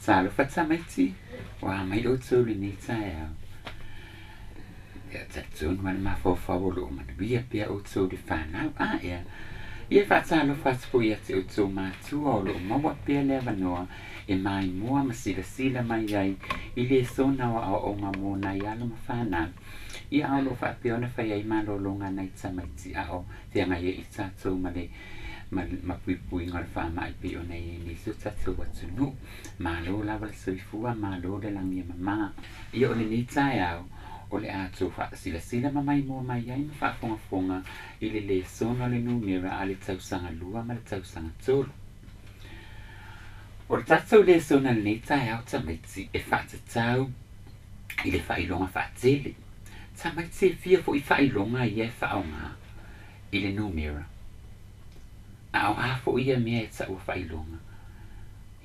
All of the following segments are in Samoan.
Talofa tamaiti, ua a mai outou i lenei taeao. Ia, talitonu lava le mafaufau o lo o manuia pea outou i le fanau. A ea, ia e faatalofa atu foi ia te outou matua o lo o maua pea le avanoa e maimoa ma silasila mai ai i lesona o aoaoga mo nai alo ma fanau. Ia, a o lo o faapea ona fai ai malologa a nai tamaiti a o feagai ai i tatou ma le ma puipuiga o le faamai pei ona i ai nisi o tatou atunuu. Malo lava le soifua, malo le lagi e mama. Ia o lenei taeao, o le a tou faasilasila ma maimoa mai ai ma faafogafoga i le lesona o le numera a le tausaga lua ma le tausaga tolu. O le tatou lesona i lenei taeao tamaiti e faatatau i le faailoga faatele. Tamaiti e fia foi faailoga ia e faaaoga i le numera. A o a foi ia mea e taua faailoga?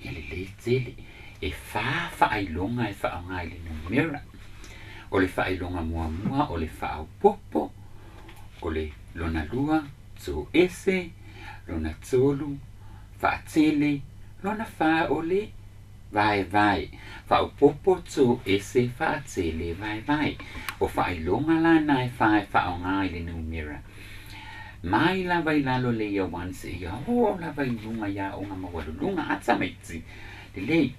Ia lelei tele. E fa faailoga e faaaoga i le numera. O le faailoga muamua o le faaopoopo, o le lona lua toese, lona tolu faatele, lona fa o le vaevae. Faaopoopo, toese, faatele, vaevae. O faailoga la na e fa e faaaoga i le numera. Mai lava i lalo le Year 1 seia oo lava i luga i aoga maualuluga a tamaiti. Lelei.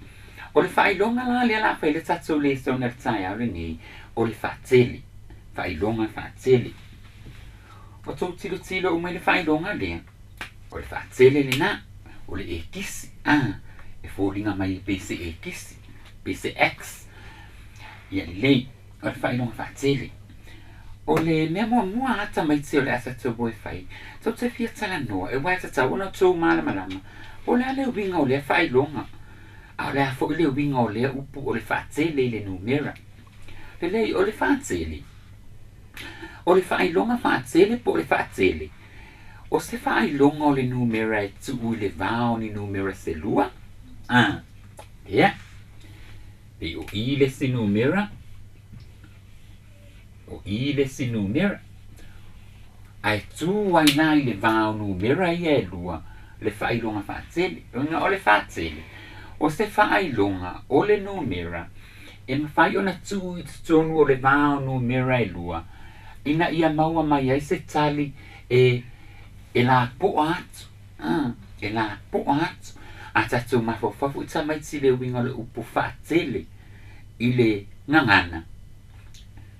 O le faailoga la lea la fai le tatou lesona i le taeao lenei, o le faatele. Faailoga faatele. O tou tilotilo uma i le faailoga lea, o le faatele lena, o le ekisi, a, e foliga mai e pei se ekisi, pei se X. Ia lelei, o le faailoga faatele. O le mea muamua a tamaiti o le a tatou o e fai, tou te fia talanoa, aua e tatau ona outou malamalama, po o le a le uiga o lea faailoga, a o le a foi le uiga o lea upu o le faatele i le numera. Lelei, o le faatele, o le faailoga faatele po o le faatele, o se faailoga o le numera e tuu i le va o ni numera se lua, a, lea, pei o i le isi numera, o i le isi numera, ae tu ai la i le va o numera ia e lua le faailoga faatele. Lona o le faatele, o se faailoga o le numera e mafai ona tuu i totonu o le va o numera e lua ina ia maua mai ai se tali e e lapoa atu, e lapoa atu. A tatou mafaufau foi tamaiti i le uiga o le upu faatele i le gagana,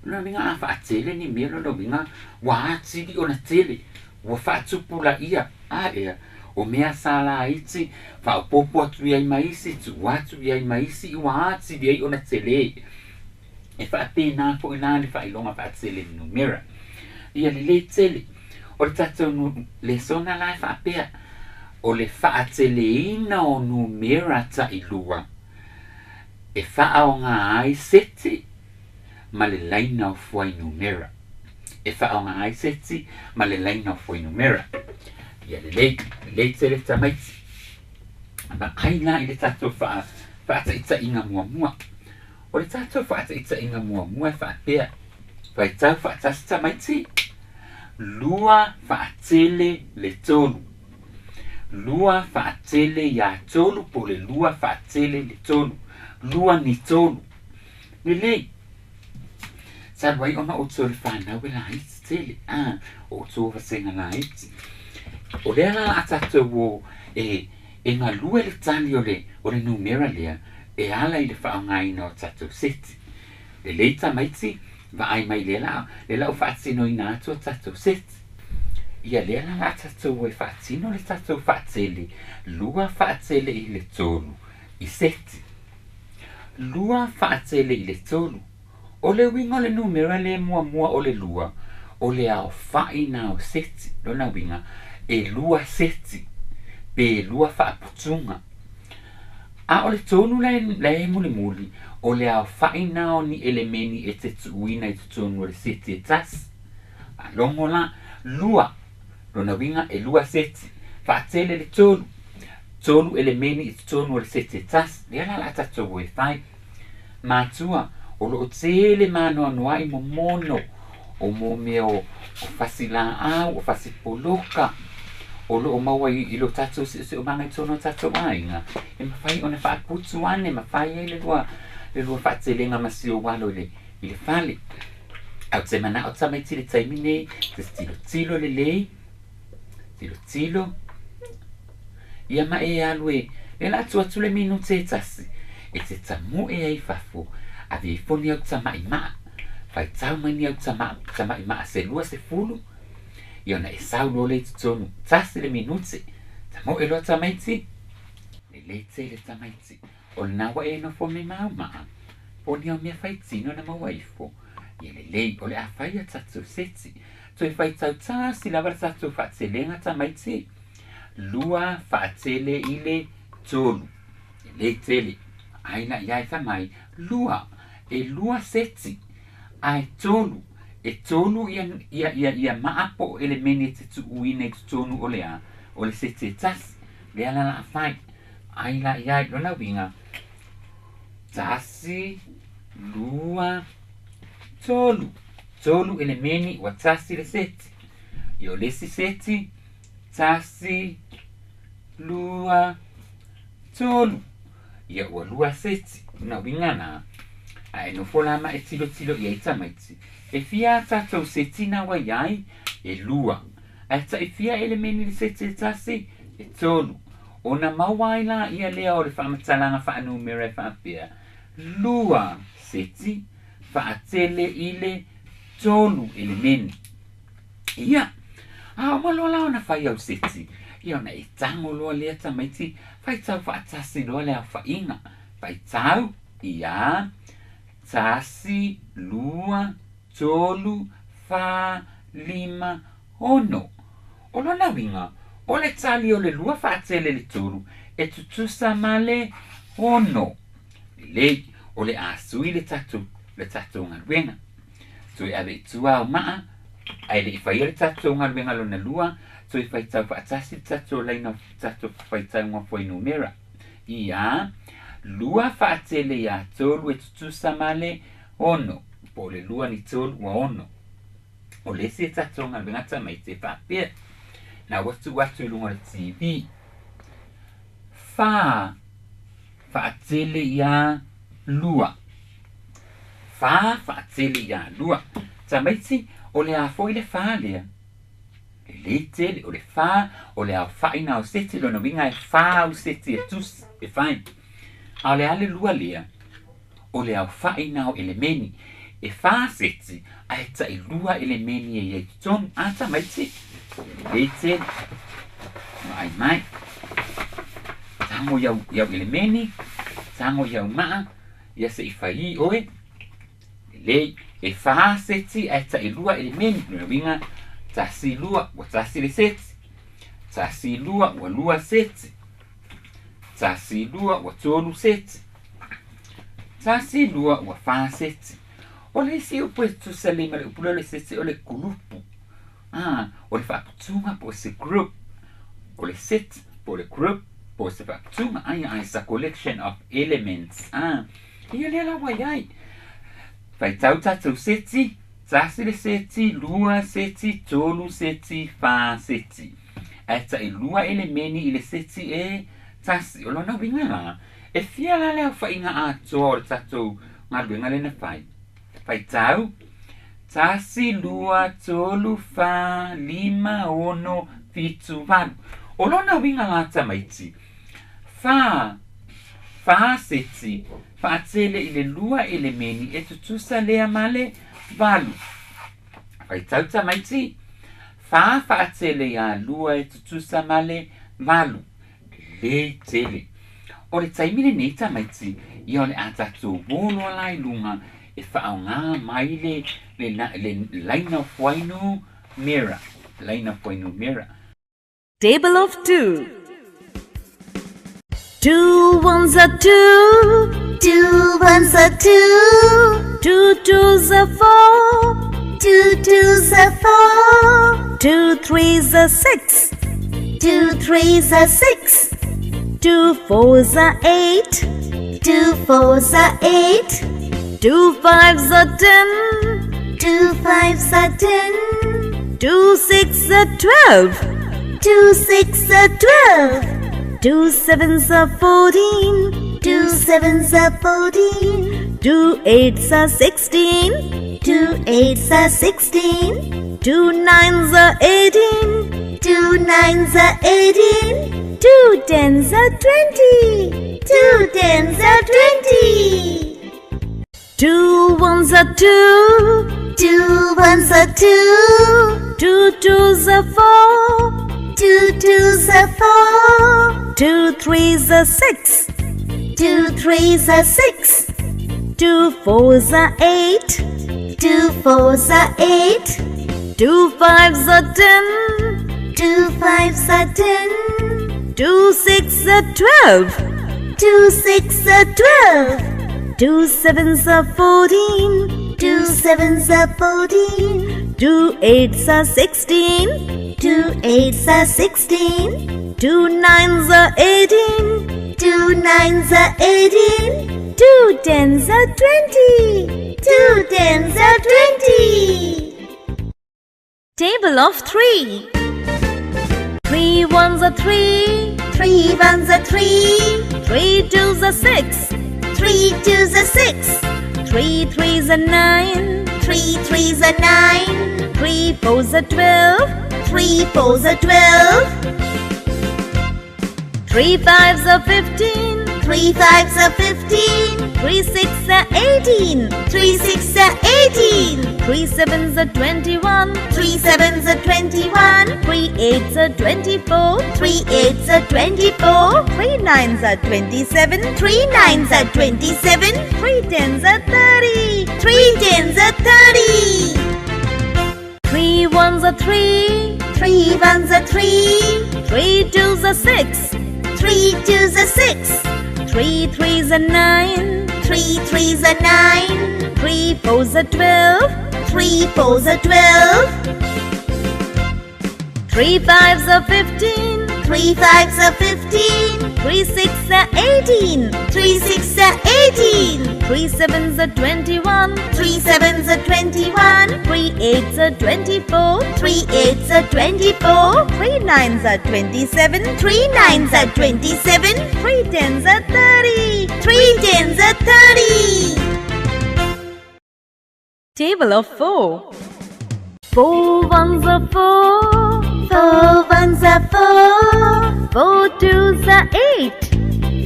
lona uiga a faatele ni mea, lona uiga ua atili ona tele, ua faatupulaia. A ea, o mea sa laiti, faaopoopo atu i ai ma isi, tuu atu i ai ma isi, ua atili ai ona tele. E faapena foi la le faailoga faatele i le numera. Ia lelei tele. O le tatou lesona la e faapea, o le faateleina o numera tailua e faaaoga ai seti ma le laina o fuainumera. E faaaoga ai seti ma le laina o fuainumera. Ia lelei, lelei tele tamaiti. Vaai la i le tatou faataitaiga muamua. O le tatou faataitaiga muamua e faapea, faitau faatasi tamaiti, lua faatele le tolu. Lua faatele iā tolu po o le lua faatele le tolu. Lua ni tolu. Lelei. Talu ai ona outou le fanau e laiti tele, a, o outou o vasega laiti. O lea la a tatou o e e galue le tali o le o le numera lea e ala i le faaaogaina o tatou seti. Lelei tamaiti, vaai mai lea la lea la ua faatinoina atu o tatou seti. Ia lea la la tatou o e faatino le tatou faatele, lua faatele i le tolu i seti. Lua faatele i le tolu. O le uiga o le numera lea muamua o le lua, o le aofai na o seti. Lona uiga, e lua seti, pe lua faaputuga. A o le tolu la la e mulimuli, o le aofai na o ni elemeni e te tuuina i totonu o le seti e tasi. Faalogo la, lua, lona uiga e lua seti, faatele le tolu, tolu elemeni i totonu o le seti e tasi. Lea la la tatou o e fai. Matua, o lo o tele maanoanoaʻi momono o mo mea o, o fasilaau, o fasipoloka, o lo o maua i lo tatou siosiomaga i totonu o tatou aiga, e mafai ona faaputu ane ma fai ai le lua le lua faatelega ma si ou alo i le i le fale. Ae ou te manao tamaiti i le taimi nei, se tilotilo lelei, tilotilo, ia ma e alu e, lea o le a tuu atu le minute e tasi, e te tamu'e ai i fafo, ave ifo ni au tama'i ma'a, faitau mai ni au tama'i ma'a se 20, ia ona e sau loa lea i totonu, tasi le minute, tamu'e loa tamaiti, lelei tele tamaiti, o lena ua e nofo me ma au ma'a, po o ni au mea faitino na maua ifo, ia lelei, o le a fai a tatou seti, toe faitau tasi lava le tatou faatelega tamaiti, lua faatele i le tolu, lelei tele, ai la i ai fai mai, lua, e lua seti, ae tolu, e tolu ia ia ia ia ma'a po o elemene e te tuuina i totonu o le a, o le seti e tasi, lea la la fai, ai la i ai, lona uiga, tasi, lua, tolu, tolu elemeni ua tasi le seti. Ia o le isi seti, tasi, lua, tolu. Ia ua lua seti. Lona uiga la, a e nofo la ma e tilotilo i ai tamaiti, e fia a tatou seti na ua i ai? E lua. Ae ta'i fia elemeni i le seti e tasi? E tolu. Ona maua ai laia lea o le faamatalaga faanumera e faapea, lua seti faatele i le tolu elemeni. Ia, a uma loa la ona fai au seti, ia ona e tago loa lea tamaiti, faitau faatasi loa le aofaiga. Faitau, ia, tasi, lua, tolu, fa, lima, ono. O lona uiga, o le tali o le lua faatele i le tolu, e tutusa ma le ono. Lelei, o le a sui le tatou, le tatou galuega. Toe ave i tua au maa, ae le i faia le tatou galuega lona lua, toe faitau faatasi le tatou laina, tatou faitauga fuainumera. Ia, lua faatele iā tolu e tutusa ma le ono, po o le lua ni tolu ua ono. O le isi tatou galuega tamaiti e faapea, na ua tuu atu i luga o le TV, fa faatele iā lua. Fa faatele iā lua. Tamaiti, o le a foi le fa lea? Lelei tele, o le fa, o le aofa'i na o seti, lona uiga e fa au seti e tusi, e fai. A o le a le lua lea? O le aofa'i na o elemeni. E fa seti, ae ta'i lua elemeni e i ai i totonu. A tamaiti, lelei tele. Vaai mai. Tago i au, i au elemeni, tago i au ma'a, ia se i fai oe. Lelei, e fa seti ae ta'i lua elemeni. Lona uiga, tasi lua, ua tasi le seti. Tasi lua, ua lua seti. Tasi lua, ua tolu seti. Tasi lua, ua fa seti. O le isi upu e tutusa lelei ma le upu lea o le seti o le kulupu. A, o le faaputuga po o se group. O le set po o le group po o se faaputuga. Aia, it's a collection of elements. A, ia lea la ua i ai. Faitau tatou seti, tasi le seti, lua seti, tolu seti, fa seti. Ae ta'i lua elemeni i le seti e tasi. O lona uiga la, e fia la le aofaiga atoa o le tatou galuega lea na fai? Faitau, tasi, lua, tolu, fa, lima, ono, fitu, valu. O lona uiga la tamaiti, fa, fa seti, faatele i le lua elemeni e tutusa lea ma le valu. Faitau tamaiti, fa faatele iā lua e tutusa ma le valu. Lelei tele. O le taimi lenei tamaiti, ia o le a tatou o loa la i luga e faaaoga mai le, le, le laina o fuainumera. Laina fuainumera. Table of 2. 2 ones are 2. 2 ones are 2. 2 twos are 4. 2 twos are 4. 2 threes are 6. 2 threes are 6. 2 fours are 8. 2 fours are 8. 2 fives are 10. 2 fives are 10. 2 six are 12. 2 6 are 12. 2 7s are 14. 2 7s are 14. 2 8s are 16. 2 8s are 16. 2 9s are 18. 2 9s are 18. 2 10s are 20. 2 10s are 20. 2 1s are 2. 2 1s are 2. 2 2s are 4. 2 2s are 4. 2 3s are 6. 2 3s are 6. 2 4s are 8. 2 4s are 8. 2 5s are 10. 2 5s are 10. 2 6 are 12. 2 6 are 12. 2 7s are 14. 2 7s are 14. 2 8s are 16. 2 8s are 16. 2 9s are 18. 2 9s are 18. 2 10s are 20. 2 10s are 20. Table of 3. 3 1s are 3. 3 1s are 3. 3 2s are 6. 3 2s are 6. 3 3s are 9. 3 3s are 9. 3 4s are 12. 3 4s are 12. 3 5s are 15. 3 5s are 15. 3 6 are 18. 3 6 are 18. 3 7s are 21. 3 7s are 21. 3 8s are 24. 3 8s are 24. 3 9s are 27. 3 9s are 27. 3 10s are 30. 3 10s are 30. 3 1s are 3. 3 1s are 3. 3 2s are 6. 3 2s are 6. 3 3s are 9. 3 3s are 9. 3 4s are 12. 3 4s are 12. 3 5s are 15. 3 5s are 15. 3 6 are 18. 3 6 are 18. 3 7s are 21. 3 7s are 21. 3 8s are 24. 3 8s are 24. 3 9s are 27. 3 9s are 27. 3 10s are 30. 3 10s are 30. Table of 4. 4 1s are 4. 4 1s are 4. 4 2s are 8.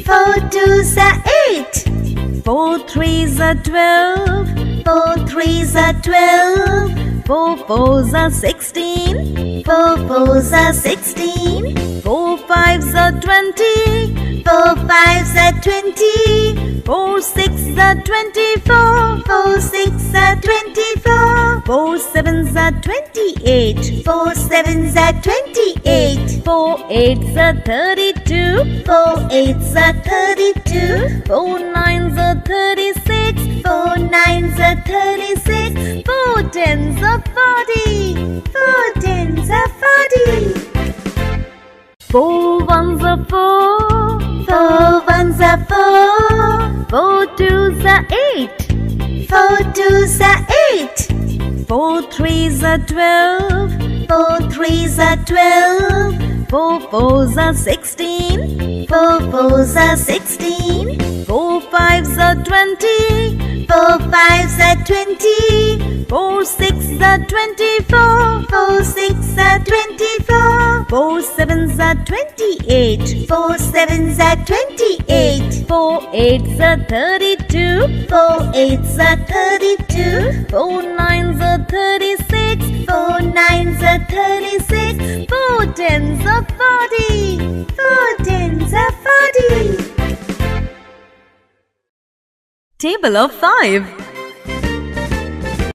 4 2s are 8. 4 3s are 12. 4 3s are 12. 4 4s are 16. 4 4s are 16. 4 5s are 20. 4 5s are 20. 4 6 are 24. 4 6 are 24. 4 7s are 28. 4 7s are 28. 4 8s are 32. 4 8s are 32. 4 9s are 36. 4 9s are 36. 4 10s are 40. 4 10s are 40. 4 1s are 4. 4 1s are 4. 4 2s are 8. 4 2s are 8. 4 3s are 12. 4 3s are 12. 4 4s are 16. 4 4s are 16. 4 5s are 20. 4 5s are 20. 4 6 are 24. 4 6 are 24. 4 7s are 28. 4 7s are 28. 4 8s are 32. 4 8s are 32. 4 9s are 36. 4 9s are 36. 4 10s are 40. 4 10s are 40. Table of 5.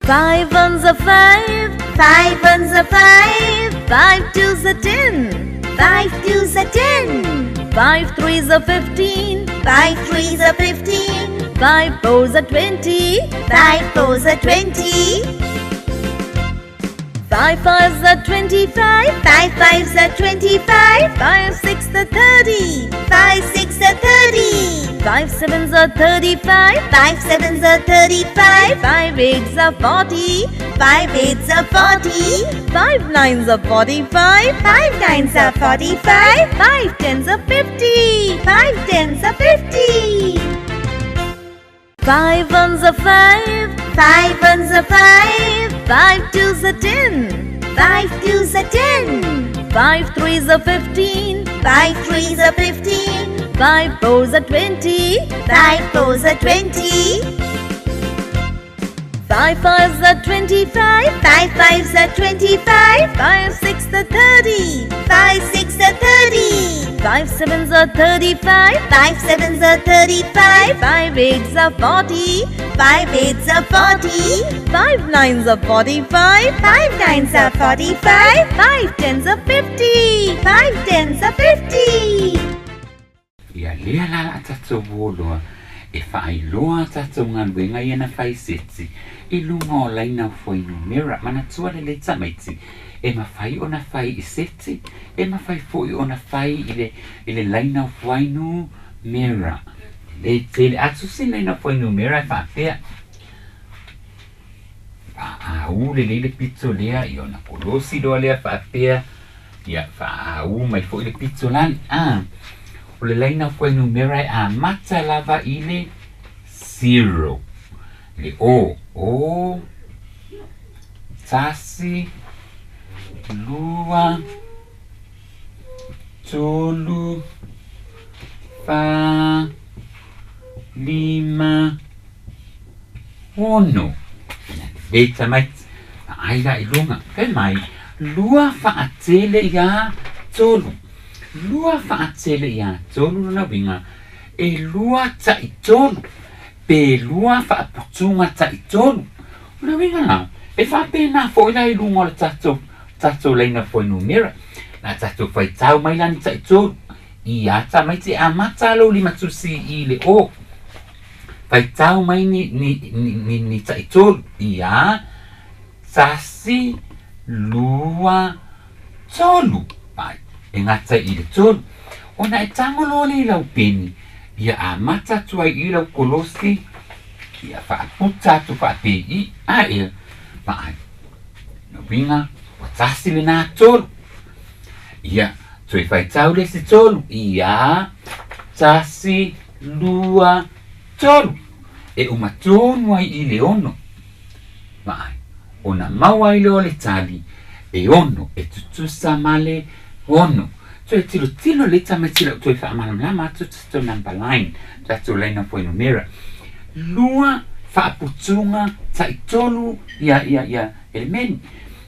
5 1s are 5. 5 1s are 5. 5 2s are 10. 5 2s are 10. 5 3s are 15. 5 3s are 15. 5 4s are 20. 5 4s are 20. 5 5s are 25. 5 5s are 25. 5 6 are 30. 5 6 are 30. 5 sevens are 35. 5 sevens are 35. 5 eights are 40. 5 eights are 40. 5 nines are 45. 5 nines are 45. 5 tens are 50. 5 tens are 50. 5 ones are 5. 5 ones are 5. 5 twos are 10. 5 twos are 10. 5 threes are 15. 5 threes are 15. 5 fours are 20. 5 fours are 20. 5 fives are 25. 5 fives are 25. 5 six are 30. 5 six are 30. 5 sevens are 35. 5 sevens are 35. 5 eights are 40. 5 eights are 40. 5 nines are 45. 5 nines are 45. 5 tens are 50. 5 tens are 50. Ia lea la la tatou uoloa e faailoa tatou galuega ia na faisetsi i luga o laina o fuainumera manatua lelei tamaiti e mafai ona fai i seti e mafai fo'i ona fai i le laina o fuainumera lelei tele atusi laina o fuainumera e faapea faaau lelei le pito lea ia ona kolosi loa lea faapea ia faaau mai fo'i le pito lale a o le laina o fuainumera e amata lava i le 0 le o o tasi lua tolu fa lima ono lelei tamaiti vaai la i luga fai mai lua faatele iā tolu lua faatele iā tolu lona uiga e lua ta'i tolu pe lua faaputuga ta'i tolu o le uiga la e faapena fo'i la i luga o le tatou tatou laina fuainumera la tatou faitau mai la ni ta'i tolu ia tamaiti e amata lou limatusi i le o faitau mai ni ni ni ni, ni ta'i tolu ia tasi lua tolu pai e gata i le tolu ona e tago loa le i lau peni ia amata atu ai i lau kolosi ia faaputa atu faapei ae vaai na uiga ua tasi lenā tolu ia toe faitau le isi tolu ia tasi lua tolu e uma tonu ai i le ono vaai ona maua ai lea o le tali e ono e tutusa ma le ono toe tilotilo le tamaiti lau toe faamalamalama atu tatou number line tatou laina fuainumera lua faaputuga ta'i tolu ia ia ia elemeni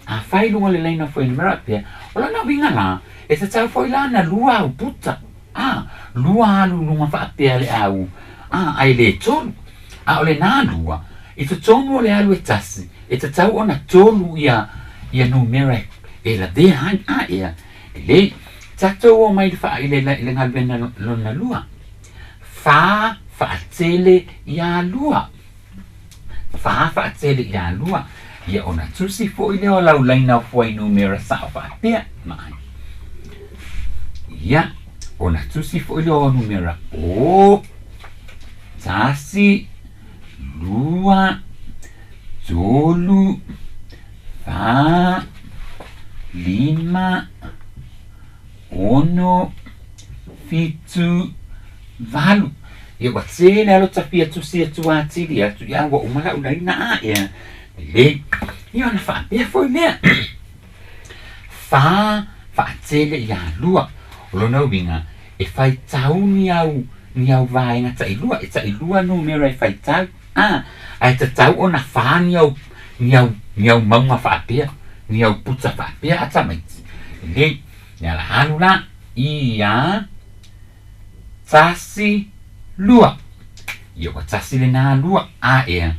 afai luga le laina fuainumera pea o lona uiga la e tatau fo'i la na lua au puta a lua alu luga faapea le au a ae lē tolu a o lenā lua i totonu o le alu e tasi e tatau ona tolu ia ia numera e lavea ai a ea lelei tatou o mai le faa i le, le galuega lona lua fa faatele iā lua fa faatele iā lua ia ona tusi fo'i lea o lau laina o fuainumera sa'o faapea maai ia ona tusi fo'i lea o numera o tasi lua tolu fa lima ono fitu valu ia ua tele alo tafia tusi atu atili atu ia ua uma la'u laina a ea lelei ia ona faapea fo'i lea fa faatele iā lua o lona uiga e faitau ni au ni au vaega ta'ilua e ta'ilua numera e faitau a ae tatau ona fa ni au ni au ni au mauga faapea ni au puta faapea a tamaiti lelei le ala alu la ia tasi lua ia ua tasi lenā lua a ea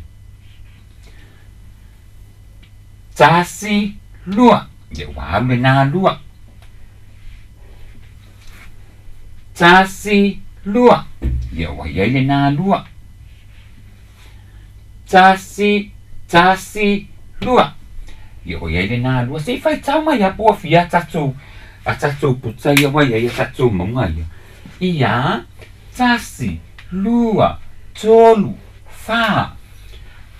tasi lua ia ua alu lenā lua tasi lua ia ua iai lenā lua tasi tasi lua ia ua iai lenā lua se'i faitau mai a po ua tatou a tatou puta ia ua iai a tatou mauga ia ia tasi lua, tolu, fā.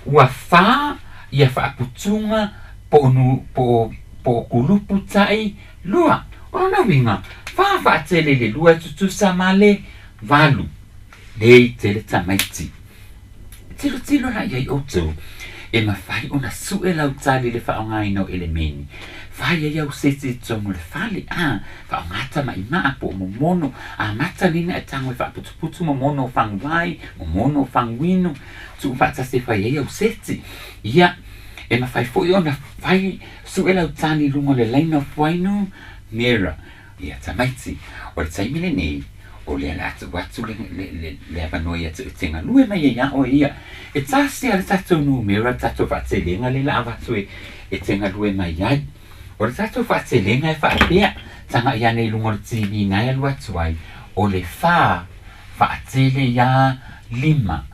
Ua fā ia faaputuga po o nu, po o, po o kulupu taʻi lua. O lona uiga, fā faatele i le lua e tutusa ma le valu. Lei tele tamaiti. Tilotilo la i ai outou, e mafai ona suʻe lau tali i le faaaogaina o elemeni. Fai ai au seti i totonu o le fale, a, faaaoga tamaimaa po o momono, amata lina e tago e faaputuputu momono o faguai, momono o faguinu, tuu faatasi e fai ai au seti. Ia, e mafai foi ona fai suʻe lau tali i luga o le laina o fuainu mera. Ia, tamaiti, o le taimi lenei, o lea o le a tuu atu le, le, le, le avanoa ia te, te galue mai ai iā oe ia. E tasi lava le tatou numera, le tatou faatelega lea o le a avatu e, e te galue mai ai. O le tatou faatelega e faapea, tagai ane i luga o le TV na e alu atu ai, o le fa faatele iā lima,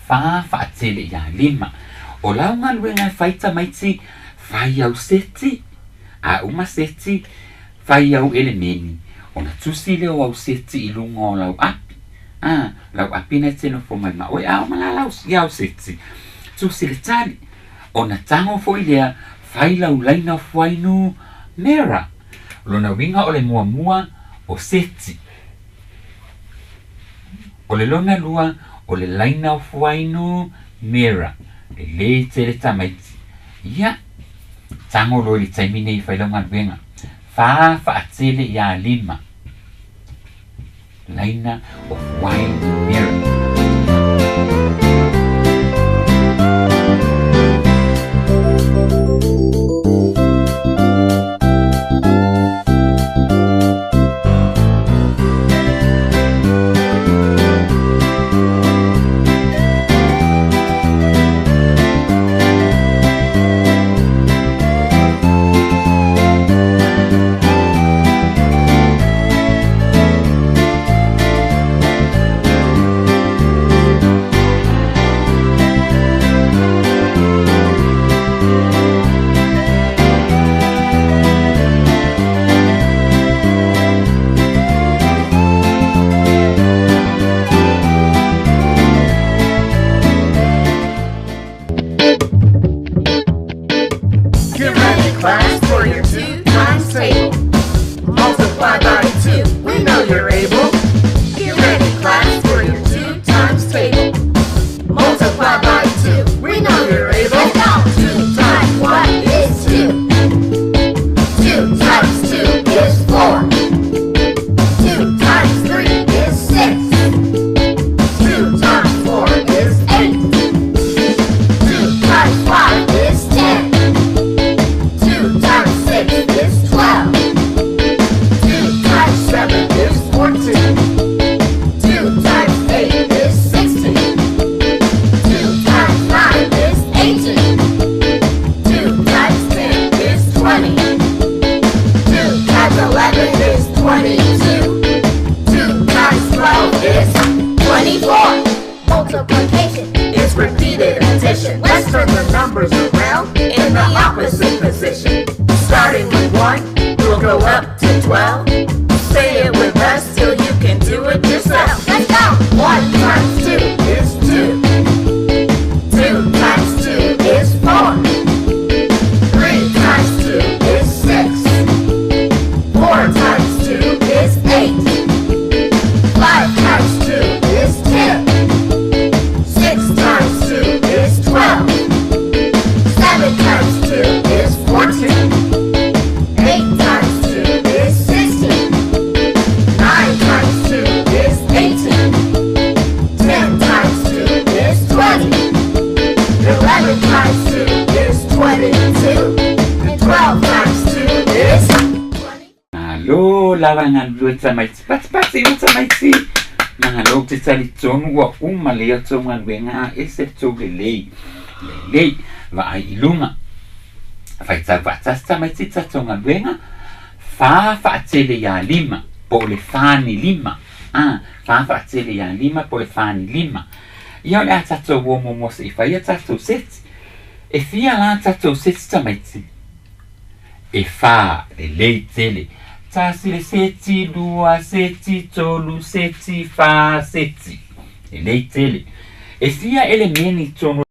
fa faatele iā lima. O lau galuega e fai tamaiti, fai au seti, a uma seti, Fai au elemeni, ona tusi lea o au seti i luga o lau api. A, lau api na e te nofo mai ma oe, a o ma lau, i au seti. Tusi le tali. Ona tago foi lea, fai lau laina o fuainu mera. Lona uiga o le muamua o seti. O le lona lua, o le laina o fuainu mera. Lelei tele tamaiti. Ia, tago loa i le taimi nei e fai lau galuega. Fa faatele iā lima. Laina o fuainu mera. Get ready, class, for your 2 times table. Multiply by 2, we know you're able. Get ready, class, for your 2 times table. Multiply by 2, we know you're able. Let's go! 2 times 1 is 2. 2 times 2 is 4. 2 times 3 is 6. 2 times 4 is 8. 2 times 5 is 10. 2 times 6 is 12. 2 times 7 is 14. 2 times 8 is 16. 2 times 9 is 18. 2 times 10 is 20. 2 times 11 is 22. 2 times 12 is 24. Multiplication is repeated addition. Let's turn the numbers around in the opposite position. Starting with 1, we'll go up to 12. Say it with us till you can do it yourself. Let's go! 1 times 2 is 2. 2 times 2 is 4. 3 times 2 is 6. 4 times 2 is 8. 5 times 2 is 10. 6 times 2 is 12. 7 times 2 is 14. 8 times 2 is 16. 9 times 2 is 18. 10 times 2 is 20. 11 times 2 is 22. And 12 times 2 is 20. Malo lava galulue tamaiti patipati o tamaiti malo ou te talitonu ua uma lea tou galuega a ese le tou lelei lelei vaai i luga faitau faatasi tamaiti tatou galuega fa faatele iā lima po o le fa ni lima a fa faatele iā lima po o le fa ni lima ia o le a tatou o muamua seʻi fai a tatou seti e fia la tatou seti tamaiti e fa lelei tele tasi le seti lua seti tolu seti fa seti Lelei tele. E fia elemeni i totonu.